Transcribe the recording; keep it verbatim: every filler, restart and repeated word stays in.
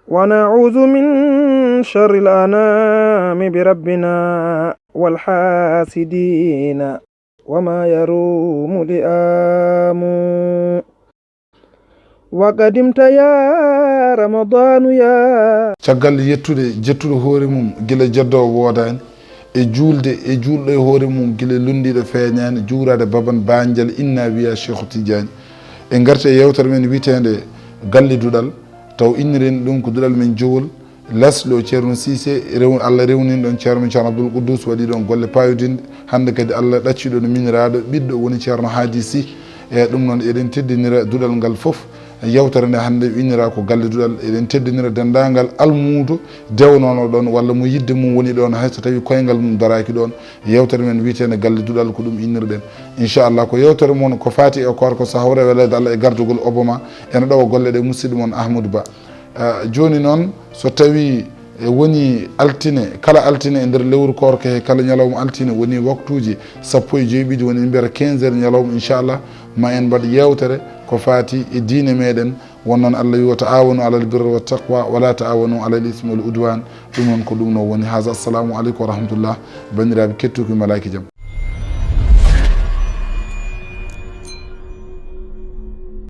ونعوذ من شر الأنام بربنا والحاسدين وما يروم لئام. وقدمت يا رمضان يا. Caggal yettude jettuɗo hoore mum gila jeddoowo woodaani, e juulde e juulɗo e hoore mum gila lunndiiɗo feeñaani, juuraade baban baanjal inna wiya Cheikhu Tidiane. E ngarte e yewtere men wiyeteende Galle Duɗal, taw innireen ɗum ko Duɗal men Jowol, Laslo Ceerno Siise, rew-, Allah rewnin ɗon Ceerno men Ceerno Abdul Quddus, waɗi ɗon golle payodinɗe. Hannde kadi Allah ɗacci ɗon miñiraaɗo ɓiɗɗo woni Ceerno Haadi Si. E ɗum noon eɗen teddinira duɗal ngal fof. Yewtere nde hannde innira ko Galle Duɗal. Eɗen teddinira denndaangal almuudo dewnoono ɗon walla mo yidde mum woni ɗon, hay so tawi koyngal mum daraaki ɗon. Yewtere men wiyeteende Galle Duɗal ko ɗum innirɗen. Inchallah ko yewtere mon ko faati e koor ko so hawre weleede Allah e gardugol Obama ene ɗowa golle ɗe musidɗo mon Ahmadou Ba. Ah, jooni noon so tawi e woni altine, kala altine e nder lewru koorka he kala ñalawma altine woni waktuuji sappo e joyɓiɗi woni mbiyata quinze heures ñalawma inchallah ma en mbaɗ yewtere ko faati e diine meɗen. Won noon Allah wi wa taawanu alal birri wa taqwa wala taawanu alal ismi wal udwan. Ɗum noon ko ɗum no woni haza. Assalamu aleykum wa rahmatullah. Banndiraaɓe kettuki malaaki jam.